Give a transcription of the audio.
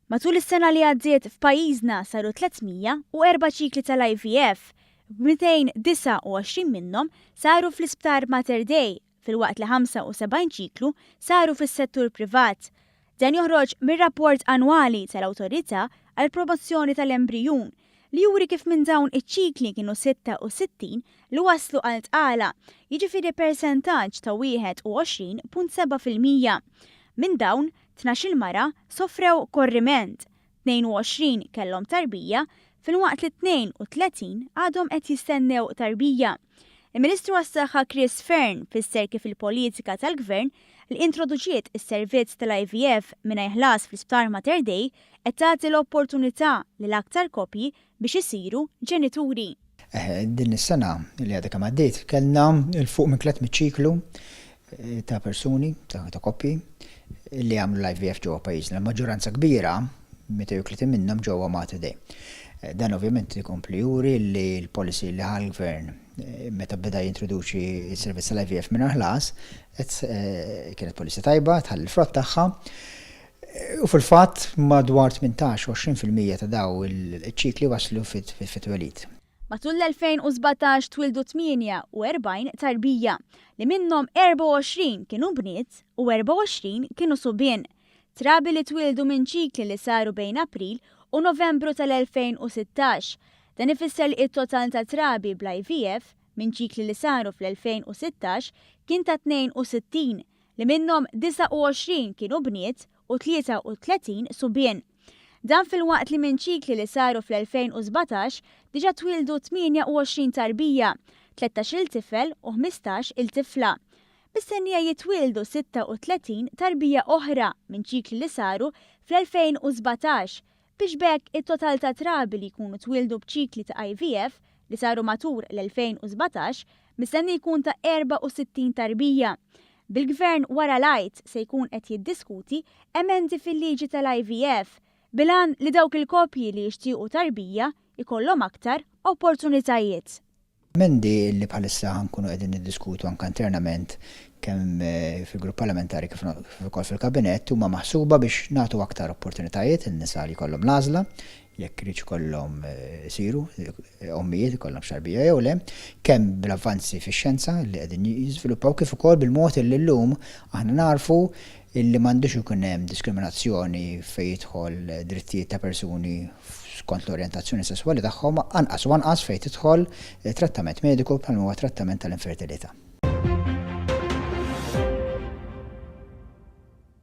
Matul is-sena li għaddiet f'pajjiżna saru 304 ċikli tal-IVF, b'229 minnhom saru fl-Isptar Mater Dei filwaqt li 75 ċiklu saru fis-settur privat. Dan joħroġ mir-rapport annwali tal-Awtorità għall-Promozzjoni tal-Embrijun li juri kif minn dawn iċ-ċikli kienu 66 li wasslu għal tqala, jiġifieri persentaġġ ta' 21.7%. Minn dawn, 12-il mara sofrew korriment, 22 kellhom tarbija filwaqt li 32 għadhom qed jistennew tarbija. Il-Ministru għas-Saħħa Chris Fearne fisser kif il-politika tal-Gvern li introduċiet is-servizz tal-IVF mingħajr ħlas fl-Isptar Mater Dei qed tagħti l-opportunità lil aktar koppji biex isiru ġenituri. Din is-sena li għadha kemm għaddiet kellna 'l fuq minn 300 ċiklu ta' persuni, ta' koppji li għamlu l-IVF ġewwa pajjiżna. Il-maġġoranza kbira, 230 minnhom ġewwa Mater Dei. Dan ovvjament ikompli juri li l-policy li ħa l-Gvern meta beda jintroduċi s-servizz tal-IVF mingħajr ħlas kienet policy tajba, tħalli l-frott tagħha. U fil-fatt madwar 18 u 20% ta' daw il-ċikli waslu fit-twelid. Matul l-2017 twieldu 48 tarbija, li minnhom 24 kienu bniet u 24 kienu subien. Trabi li twieldu minn ċikli li saru bejn April u Novembru tal-2016. Dan ifisser li t-total ta' trabi bl-IVF minn ċikli li saru fl-2016 kien ta' 62, li minnhom 29 kienu bniet u 33 subien. Dan filwaqt li minn ċikli li saru fl-2017 diġà twieldu 28 tarbija, 13-il tifel u 15-il tifla. Mistennija jitwieldu 36 tarbija oħra minn ċikli li saru fl-2017 biex b'hekk it-total ta' trabi li jkunu twieldu b'ċikli ta' IVF li saru matur l-2017 mistenni jkun ta' 64 tarbija. Bil-Gvern wara l-Għid se jkun qed jiddiskuti emendi fil-liġi tal-IVF bil-għan li dawk il-koppji li jixtiequ tarbija jkollhom aktar opportunitajiet. Emendi li bħalissa ħa nkunu qegħdin niddiskutu anke internament kemm fil-grupp parlamentari kif ukoll fil-kabinett huma maħsuba biex nagħtu aktar opportunitajiet lin-nisa li jkollhom l-għażla jekk iridx ikollhom isiru ommijiet, ikollhomx tarbija jew le, kemm bl-avvanzi fix-xjenza li qegħdin jiżviluppaw kif ukoll bil-mod li llum aħna nagħrfu illi m'għandux ikun hemm diskriminazzjoni fejn jidħol drittijiet ta' persuni skont l-orjentazzjoni sesswali tagħhom, anqas u anqas fejn tidħol trattament mediku bħalma huwa trattament tal-infertilità.